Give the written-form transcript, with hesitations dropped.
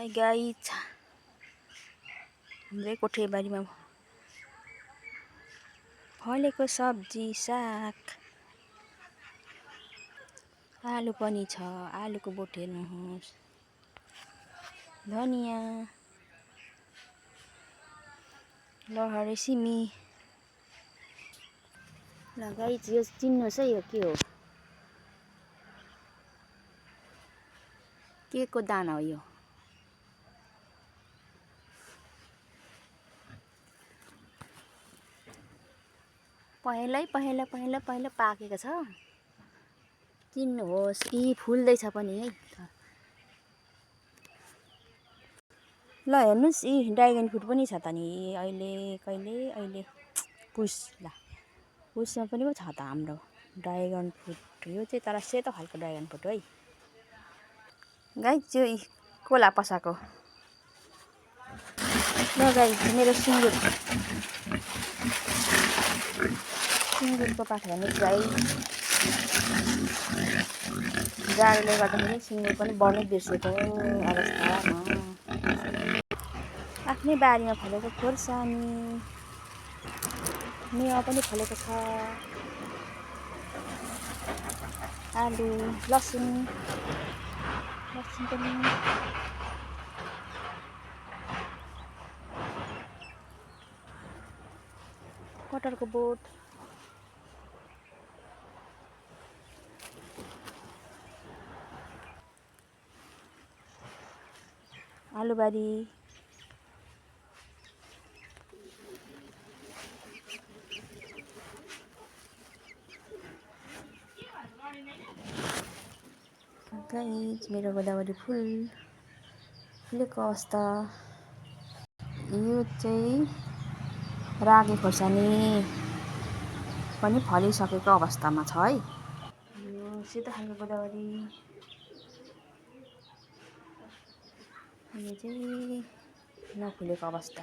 High guys, हाम्रै कोठेबारीमा फलेको सब्जी साग आलु पनि छ। आलुको बोट हेर्नुहोस्, धनिया, लहरे सिमी। ल गाइस, यो चिन्नुहोस् है, यो के हो? के को दाना हो यो? पहेँला पाकेको छ। चिन्नुहोस्, यी फुल्दैछ पनि है। ल हेर्नुहोस्, यी ड्रागन फ्रुट पनि छ त नि। अहिले पुसमा पनि छ त हाम्रो ड्रागन फ्रुट। यो चाहिँ तर सेतो खालको ड्रागन फ्रुट हो है गाइस। यो कोला पसाको। ल गाइस, मेरो सिङ्गुरको पाखा हेर्नुहोस् गाइस। जाडोले गर्दाखेरि सिङ्गुर पनि बढ्नै बिर्सेको अवस्थामा आफ्नै बारीमा फलेको खोर्सानी, मेवा पनि फलेको छ, आलु, लसुन पनि, कटहरको बोट, आलुबारी, गाइस मेरो गोदावरी फुलेको अवस्था। यो चाहिँ रागे खोर्सानी पनि फलिसकेको अवस्थामा छ है। यो सेतो खालको गोदावरी, यो चाहिँ नफुलेको अवस्था।